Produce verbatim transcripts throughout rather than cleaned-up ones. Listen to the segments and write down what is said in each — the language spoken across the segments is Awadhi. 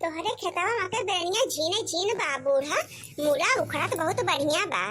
तोहरे खेतवा मा के बेरनिया झीने झीन बा बूढ़ा, मूला उखड़त बहुत बढ़िया बा।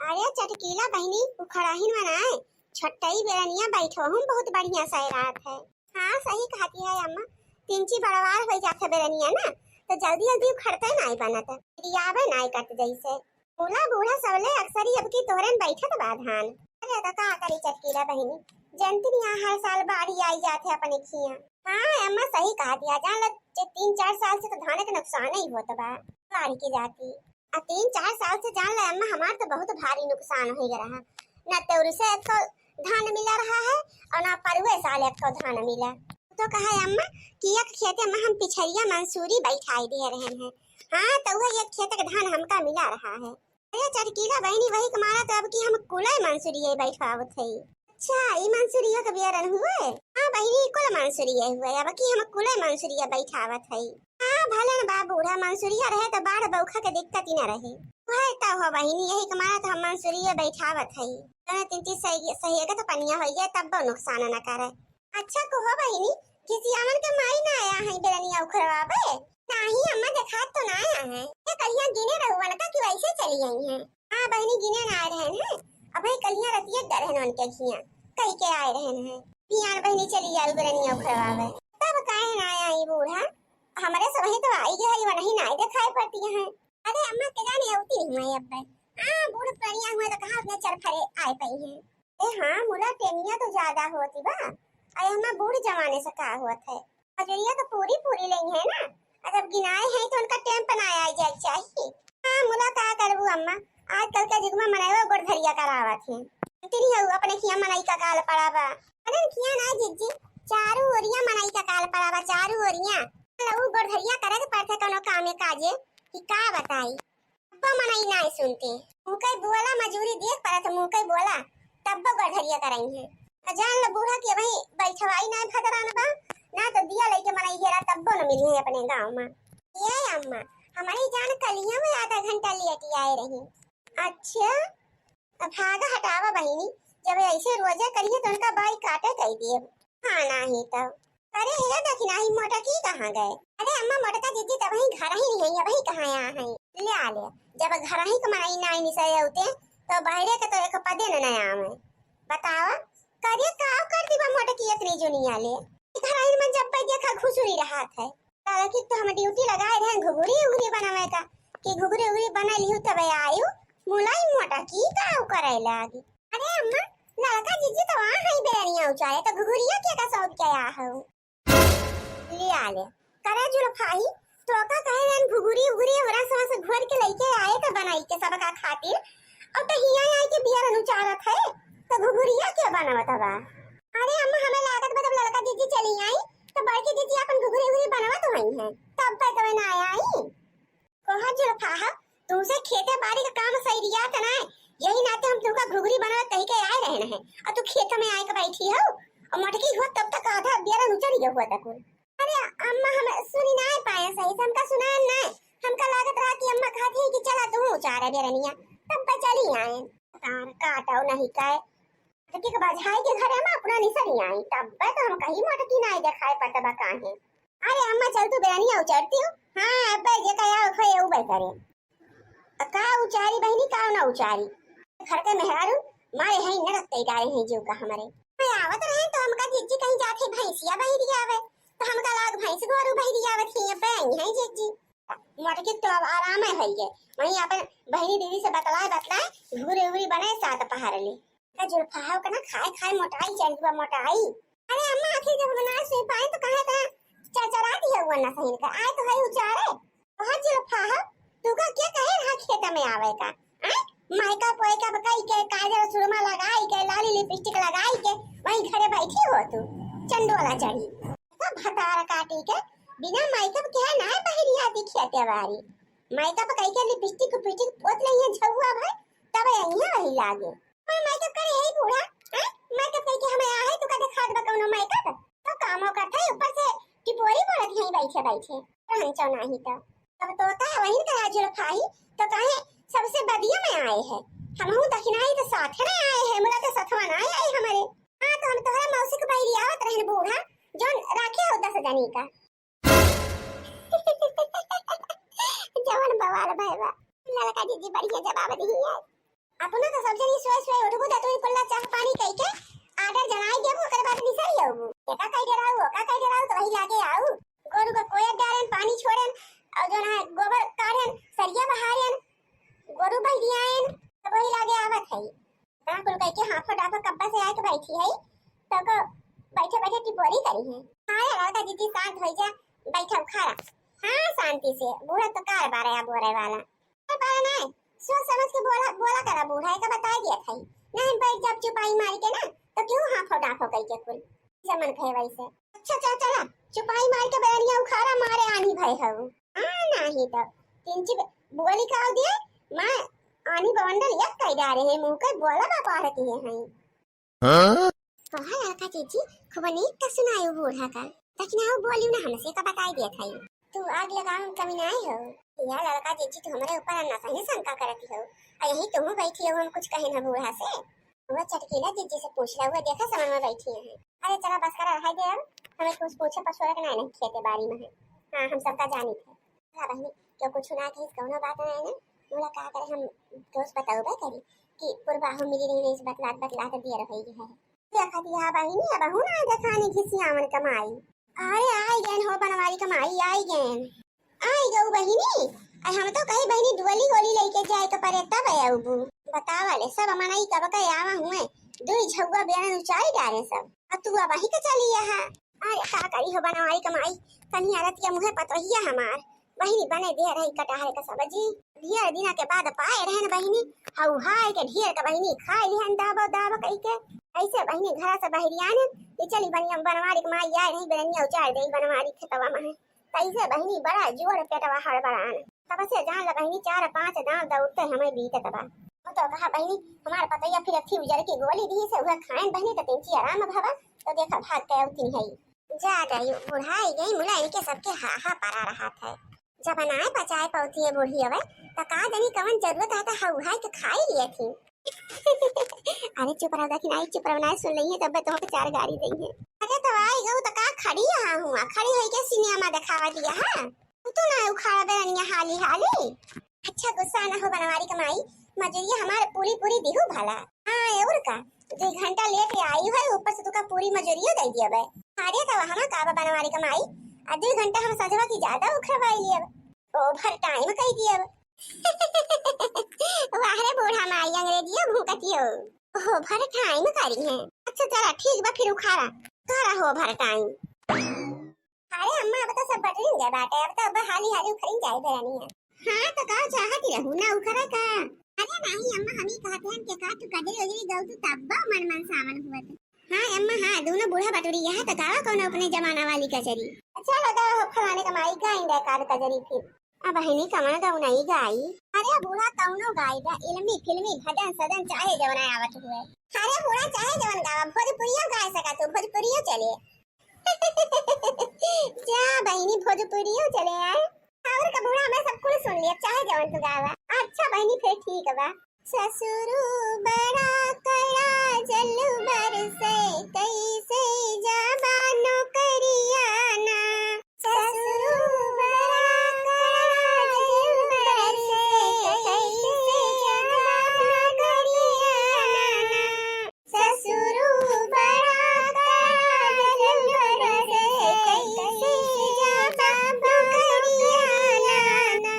अरे चटकीला बहिनी, उखड़ाहिन मनाए, छोटई बेरनिया बैठवहुम बहुत बढ़िया सैरात है। हाँ, सही कहती है अम्मा, तिनची बड़वार होइ जात है बेरनिया ना, तो जल्दी जल्दी उखड़ते नाई बनत, रियावे नाई कत जैसे। मूला बूढ़ा सबले अक्सरी अब की तोहरेन बैठत बा धान। अरे तो का करी चटकीला बहिनी, जनती नहीं हर साल बाढ़ी आई जात है अपने खिया। हाँ अम्मा सही कहा दिया, जान लग जे तीन चार साल से तो धान के नुकसान ही होत बा बाढ़ की जाती। आ तीन चार साल से जान ले अम्मा हमार तो बहुत भारी नुकसान हो गया रहा, ना तेउरी से एक ठो धान मिला रहा है और ना परुए साल एक ठो धान मिला। तो कहा अम्मा कि एक खेते मा हम पिछरिया मंसूरी बैठाई दे रहे हैं, हाँ तो वह एक खेत के धान हमका मिला रहा है। अरे चटकीला बहिनी, वही के मारा तो अब की हम कुलय मंसूरिये बैठावत हई। अच्छा, ई मंसूरिया के बियारन हुए? हाँ बहिनी, कुल मंसूरिये हुए, अब की हम कुलय मंसूरिया बैठावत हई। हाँ भलन बा बूढ़ा, मंसूरिया रहे तो बाढ़ बौखा के दिक्कत ही न रहे। वह तो हो बहिनी, यही के मारा तो हम मंसूरिये बैठावत हई। तने तीन तीन सही सही के तो पनिया हो गया, तब नुकसान न करे। अच्छा को हो बहिनी, घिसियावन के माई ना आया है बेरनिया उखड़वावे? नाही अम्मा, देखात तो ना आया है। ये कहिया गिने रहुवन का कि वैसे चली आई हैं? हाँ बहिनी, गिने ना आए रहन हैं। अब भाई कलिया रतिये डर है उनके घिया, कही के आए रहन हैं। पियान बहिनी चली आलू बेरनिया उखड़वावे। तब काहे ना आया ई बूढ़ा? हमरे सब ही तो आई गए, वही नहीं ना देखाई पड़ती हैं। अरे अम्मा के जाने अवती नहीं हुए अब। हाँ, बूढ़ पुरनिया हुए तो कहाँ उतने चरफरे आए पई हैं। ए हाँ, मुला टेमिया तो ज्यादा होती बा। अरे अम्मा, बूढ़ जमाने से का होत है? मजूरिया तो पूरी पूरी लेई है ना, और जब गिनाए हैं तो उनका टेम पर ना आए जाए चाहिए। हाँ, मुला का करबू अम्मा, आजकल के युग में मनई वो गोड़ धरिया करावत है। इतनी है अपने खिया मनई का काल पड़ा बा। अरे खिया ना जिज्जी, चारू ओरिया मनई का काल पड़ा बा, चारू ओरिया। मतलब वो गोड़ धरिया करे के पड़ते कोनो कामे काजे, कि का बताई। तब्बो मनई नाय सुनते। मुँह कई बोला, मजूरी देख परत, मुँह कई बोला, तब्बो गड़धरिया करई है। आ जान लो बूढ़ा कि अबहीं बैठवाई नाय भदरान बा, ना तो दिया लइके मनई हेरा तब्बो न मिली है अपने गाँव मा। ये अम्मा, हमरी जान कलिया में आधा घंटा लेटी आए रही। अच्छा, अब भागा हटावा बहिनी, जब ऐसे रोजे करिए तो उनका बाई काटे कई दिए। हाँ, नाही तो। अरे, हे दखिनाही, मोटकी कहाँ गए? अरे अम्मा, मोटका जिज्जी तबही घर ही नहीं है, अबही कहाँ यहाँ है? ले आ ले, जब घर ही के मनई नाई निसरे होते, तो बहरे के तो एक पदे न नया आवे। बतावा, करिए का कर दीबा मोटकी इतनी जुनिया ले? घर ही में जब पे देखा घुसुरी रहा था। काहे कि तो हम ड्यूटी लगाए रहे घुघुरी उघुरी बनावे का, कि घुघुरी उघुरी बना लिहू तबे आयु, मुलाई मोटकी का करे लागी। अरे अम्मा, लड़का जिज्जी तो आ है बेरनिया उचारे, तो घुघुरिया के का सौंप के आ हऊ? लिया ले। करे जुल्फाही, तो का कहे रहन घुघुरी उघुरी हमरा समझ से घोर के लइके आए तो बनाई के सबका खातिर, और तो हिया आए के बियरन उचारत है, तो घुघुरिया के बनावत बा? अरे अम्मा, हमें लागत बा जब लड़का जिज्जी चली आई, तो बड़की जिज्जी अपन घुघुरी उघुरी बनावत होई हैं, तब पे तबे ना आई। कहा जुल्फाहा, तुमसे खेते बाड़ी का काम सही रिया त ना, यही नाते हम तुमका घुघुरी बनावे कही के आए रहन हैं, और तू खेत में आए के बैठी हो, और मोटकी हो तब तक आधा बियरन उचर गया हुआ तक। अरे अम्मा, हम सुनी ना पाए सही से, हमका सुनान ना, हमका लागत रहा कि अम्मा कहत ही कि चला तू उचारे बेरनिया, तब पे चली आए। तार काटो नहीं काए, मोटकी के बझाई के घरे में अपना निसरी आई, तब पे तो हम कही मोटकी नाई देखाए पड़त बा काहे। अरे अम्मा, चल तू बेरनिया उचरती हो। हाँ, अब्बे जे का आओ खोए उबे करे। अ, का उचारी बहिनी, का ना उचारी? घर के मेहरारू मारे हैं, नरक तई डारे हैं जीव का हमरे। मैं आवत रहे तो हमका जिज्जी कहीं जाके भैंसिया बहिरी आवे, तो हमका लाग भैंस गोरू बहिरी आवत ही, अब्बे आई हैं जिज्जी। मोटकी तो अब आराम है गए, वहीं अपन बहिनी दीदी से बतलाए बतलाए घुघुरी उघुरी बनाए सात पहाड़ ले। का जुल्फाहा का ना खाए खाए मोटाई जाई बा मोटाई। अरे अम्मा, आखिर जब हम ना सुई पाए तो कहे था चरचराती है वो ना सही का। आए तो है उचारे। कहा जुल्फाहा, तू का क्या कहे रहा खेत में आवे का? आए, मेकअप वेकअप कई के, काजल सुरमा लगाई के, लाली लिपस्टिक लगाई के, वहीं घरे बैठी हो तू, चंडोला चढ़ी। तो भतार काटी के बिना मेकअप के ना बहरिया दिखिया तेवारी। मेकअप कई के लिपस्टिक उपिस्टिक पोत लइहे झउआ भर, तब अइहे वही लागे। मैं मेकअप करे यही बूढ़ा, हैं? मेकअप कई के हमें आ है, तू का दिखात बा कौनो मेकअप? तो कामो करत है, ऊपर से टिपोरी बोलत यहीं बैठे बैठे। रहन चौ नाही तो। अब तोता वहीं का जुल्फाही, तो कहे सबसे बदिया में आए है। हमहू दखिनाही तो साथे में आए है, मुला तो सथवा ना आए हमारे। हाँ, तो हम तोहरा मौसी के बहिरी आवत रहन बूढ़ा, जौन राखे हो दस जनी का। ललका जीजी बढ़िया जवाब दिही है। अपना तो सब जनी सोए सोए उठबू त तू कुल्ला चाह पानी कई के order जनाई देबू, ओकर बाद निसरी आऊ। एका कई डराऊ, ओका कई डराऊ, तो वही लागे आऊ। गोरू का कोयर डारेन, पानी छोड़ेन, और जो ना गोबर काढ़ेन, सरिया बहारेन, गोरू बहरियाएन, तो वही लागे आवत है। ता कुल कह के हाफो डाफो कब्बा से आके बैठी है, तो को बैठे बैठे टिपोरी करी है। हाँ रे ललका जीजी, शांत हो जा, बैठा उखाड़ा। हाँ, शांति से, बूढ़ा तो कार बारे अब बोले वाला। अरे बारे ना, सोच समझ के बोला, बोला करा बूढ़ा, एका बताई दिया था। नहीं बैठ जब चुपाई मार के ना, तो क्यों हाफो डाफो कह के कुल जमन कहे वैसे। अच्छा, चल, चला, चुपाई मार के बरनिया उखाड़ा, मारे आनी भय हऊ। हाँ, नाही तो, तिनची बोली का दिए, माँ आनी बवंडल एक कई डारे है, मुँह के बोला बा पार किए हैं। हाँ? कहा ललका जीजी, खूब नीक का सुनायो बूढ़ा का, लेकिन आओ बोलियो ना हमसे का बताई दिया था। तू आग लगाओ, हम कमी ना आए हो। या ललका जीजी, तू हमारे ऊपर ना सही शंका करती हो, और यही तुम बैठी हो, हम कुछ कहे ना बूढ़ा से। वो चटकीला जीजी से पूछ ला, वो देखा समझ में बैठी है। अरे चला बस करा, रहा दे अब, हमें कुछ पूछे पछोरे के नहीं, नहीं खेते बारी में है। हाँ, हम सबका जानी थे। हाँ बहनी, क्यों कुछ ना कही, कौनो बात नहीं ना, मुलाकात करे हम दोस्त बताओ बे करी कि पुरबाहु मिली रही, रही बतलात बतलात दिया रही है। देखा दिया बहिनी, अब हूँ ना देखानी घिसियावन कमाई। अरे आई गएन हो बनवारी कमाई, आई गएन। आई गऊ बहिनी, आई हम तो कही बहिनी डोली गोली लेके जाए के परे तब आऊबू। बतावा ले, सब मनई कब के आवा हुए, दुई झउआ बेरन उचाई डारे सब। आ तू अब ही के चली यहाँ। अरे का करी हो बनवारी कमाई, तनी आलत के मुँहे पतोहिया हमार। बहिनी बने दे रही कटहर के सब्जी। ढेर दिना के बाद पाए रहन बहिनी, हऊ हाय के ढेर के बहिनी खाए लिहन दाबो दाब कई के। ऐसे बहिनी घरा से बहरियान कि चली बनिया बनवारी के माई आए रही, बेरनिया उचार दे बनवारी खेतवा में। तैसे बहिनी बड़ा जोर पेटवा हड़बड़ान। तब से जान ल बहिनी चार पाँच दांव दौड़ते हमें बीतत बा। वो तो कहा बहिनी हमार पतैया फिर अथी उजर की गोली दी से उहे खाएन बहिनी तो तिनची आराम भवा। तो देखा भाग के अवती है। जा गई बुढ़ाई गई, मुला इनके सबके हा हा परा रहा था। जब अनाय पचाए पौती है बूढ़ी अवे, त का जानी कवन जरूरत है, त हउहाय के खाई लिए थी। अरे चुप रहो, देखी नाई, चुप रहो, नाई सुन लई है, तब तो चार गारी दई है। अरे तो आई गऊ, त का खड़ी यहाँ हुआ, खड़ी होई के सिनेमा देखावा दिया है? तू तो ना उखाड़ा बेरनिया हाली हाली। अच्छा गुस्सा ना हो बनवारी कमाई, मजूरिया हमारे पूरी पूरी दिहू भला। हाँ और का, दो घंटा लेट आई है, ऊपर से तुका पूरी मजूरियो दे दिया बे। अरे तो हमा का बा बनवारी कमाई, आ दो घंटा हम सजवा की ज्यादा उखरवाई लियब, ओवर टाइम कई दियब। वाह रे बूढ़ा माई, अंग्रेजियो भूकतियो, ओवर टाइम करी है। अच्छा चला ठीक बा, फिर उखाड़ा, करा ओवर टाइम। अरे अम्मा, अब तो सब बटरिन गए बाटे, अब तो अब हाली हाली उखरिन जाए बेरनिया। हाँ तो का चाहत रहू ना उखरा का? अरे नाही अम्मा, हम ही कहत हन के का तू कजरी उजरी गऊ तू तब्बा मन मन सावन हुआ था। हाँ अम्मा हाँ, दोनों बूढ़ा बटुरी यहाँ तो गावा कौन अपने जमाना वाली कजरी। अच्छा लगा हो फलाने कमाई गाइन दे काद कजरी फिर। अब बहिनी कमन गऊ नहीं गाई। अरे बूढ़ा कौनो गाई बा, इल्मी फिल्मी भजन सजन चाहे जवना आवत हुए। अरे बूढ़ा चाहे जवन गावा, भोजपुरियो गाए सका तू, भोजपुरियो चले। जा बहिनी भोजपुरियो चले आए। और का बूढ़ा हमें सब कुछ सुन लिया, चाहे जवन तू गावा। अच्छा बहिनी फिर ठीक बा। ससुरु बड़ा कड़ा जल बरसे, कैसे जाबा नौकरिया ना। ससुरु बड़ा कड़ा जल बरसे, कैसे जाबा नौकरिया ना। ससुरु बड़ा काजल बरसे, कैसे जाबा नौकरिया ना।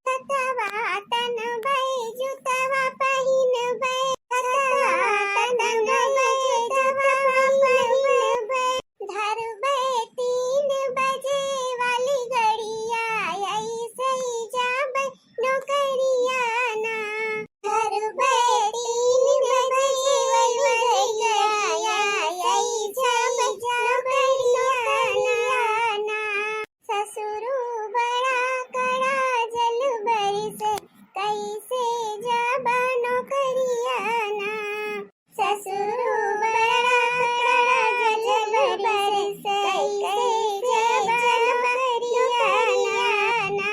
सतवा तन बैजुतवा पहिनबे, सतवा तन बैजुतवा पहिनबे। धरबे तीन बजे वाली गड़िया, ऐसे ही जाबे नौकरिया ना। धरबे तीन बजे वाली गड़िया, ऐसे ही जाबे नौकरिया ना। ससुरु बड़ा कड़ा जल बरसे, कैसे जाबा नौकरिया ना। ससुरु बड़ा कड़ा जल बरसे, कैसे जाबा नौकरिया ना।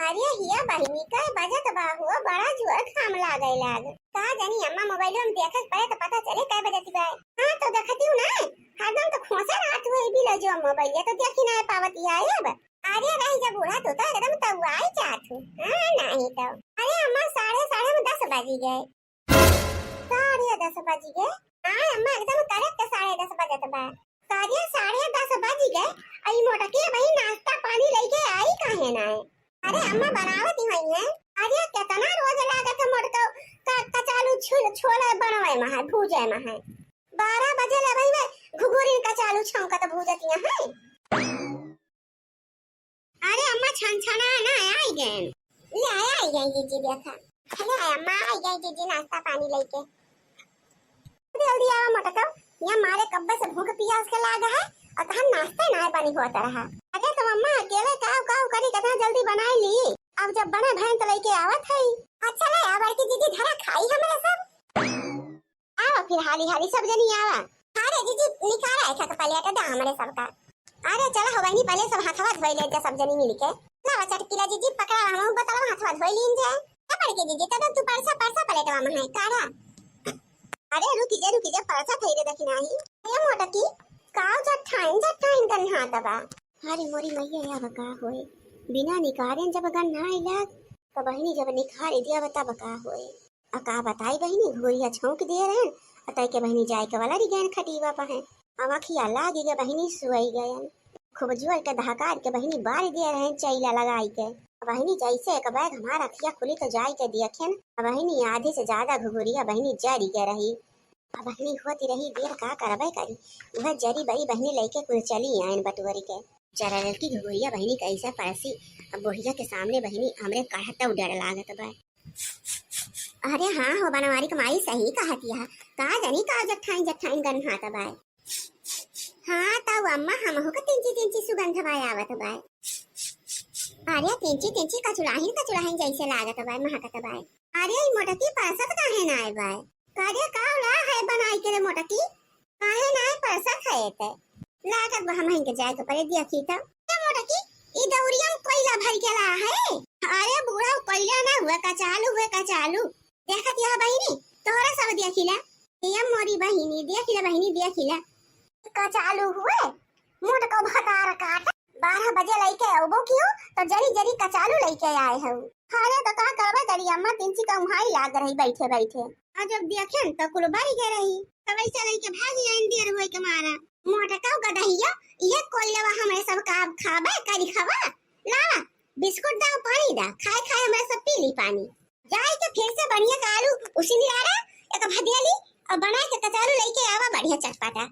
अरे हिया बहिनी, कै बजत बा हो? बड़ा जोर घाम लागे लाग। का जानी अम्मा, मोबाइलो में देखे के पड़े तो पता चले कै बजत बा। हाँ तो देखती हूँ ना, हरदम तो खोसे रहत हुए भी लो जो मोबाइल, ये तो देखी ना पावत ही है अब। अरे रही जब बूढ़ा तू तो एकदम तउआई जात हूँ। हाँ, नहीं तो। अरे बजी गए। साढ़े दस बजी गए। हाँ अम्मा, एकदम correct साढ़े दस बजत बा। साढ़े, साढ़े दस बजी गए। अई मोटकी भाई नाश्ता पानी लेके आई काहे ना है? अरे अम्मा बनावत ही हुई है। अरे कितना रोज लागत है मोटको क-, कचालू छुल-, छोले बनवे में है, भूजे में है। बारह बजे ले भाई में घुघुरी कचालू छौंकत भूजतिया है। अरे अम्मा, छनछना ना आई गए। ले आई, आई गई जीजी, देखा। ले आई अम्मा, आई गई जीजी नाश्ता पानी लेके। जल्दी आवा मोटको, यहाँ मारे कब्बे से भूख पियास के लाग है और तहन नाश्ते ना बनी होत रहा। अरे तो अम्मा अकेले काव काव करी, कितना जल्दी बनाई ली। अब जब बने भैन तो लेके आवत है। अच्छा ले आ बड़की जीजी, धरा खाई हमरे सब। आवा फिर हाली हाली सब जनी आवा। अरे जीजी निकारा एक एक प्लेट दा हमरे सबका। अरे चला हो बहिनी, पहले सब हाथवा धोई ले जा सब जनी मिलके। लावा चटकीला जीजी, पकड़ा हम बतलवा हाथवा धोई लीन जाए। ए बड़की जीजी, तब तू परसा परसा प्लेटवा में है काढ़ा। अरे रुकी जा रुकी जा, परसा थई रे देखी नाही। ए मोटकी, काव जठाइन जठाइन गन्हात बा। अरे मोरी मैया, या बका होए, बिना निकारेन जब गन्हाए लाग, तो बहिनी जब निकारे दिया बता बका होए। आ का बताई बहिनी, घुघुरिया छौंक दिए रहन, आ तय के बहिनी जाए के वाला रही गैन खटीवा पर है। अब अखिया लागी गए बहिनी, सुई गयन। खूब जोर के धकार के बहिनी बार दिए रहन चैला लगाई के। आ बहिनी जैसे एक बैग हमार अखिया खुली तो जाई के दियखेन, आ बहिनी आधी से ज्यादा घुघुरिया बहिनी जरी के रही। आ बहिनी होती रही देर का करबे करी, वह जरी बरी बहिनी लेके कुल चली आयन बटुअरी के। जरा ललकी घुघुरिया बहिनी कैसे परसी, अब बुढ़िया के सामने बहिनी हमरे कढ़तौ डर लागत बा। अरे हाँ हो, बनवारी के माई सही कहत यह। का जानी का जठाइन जठाइन गन्हात बाय। हाँ, तउ अम्मा हमहू के तिंची तिंची सुगंध बाय आवत बाय। अरे तिंची तिंची कचुलाहिन कचुलाहिन जैसे लागत बाय, महकत बाय। अरे ई मोटकी परसत काहे ना आए बाय? करे का ला है बनाई के रे मोटकी? काहे ना आए परसत है ते? लागत बा हमहिन के जाए के परे दिया की तब। ए मोटकी, ई दौरिया में कोयला भर के ला है। अरे बूढ़ा, कोयला ना हुए, कचालू हुए, कचालू। देखत यह बहिनी, तोहरा सब देखिला। ये मोरी बहिनी, देखिला बहिनी, देखिला। कचालू हुए, मोटको भतार काट। बारह बजे लइके अउबो कियो, तो जरी जरी कचालू लइके आए हऊ। अरे तो का करबे करी अम्मा, तिंची का उहाई लाग रही बैठे बैठे। आ जब देखेन तो कुल बारी के रही, तो वैसे लइके भागी आइन देर होए के मारा। मोटका गदहिया, ये कोयलवा हमरे सब का खाबे करी खावा। लावा, बिस्कुट दा, पानी दा, खाए खाए हमरे सब पी ली पानी। जाए के फिर से बढ़िया का आलू उसी निरारा, एक भदेली और बनाए के कचालू लइके आवा बढ़िया चटपटा।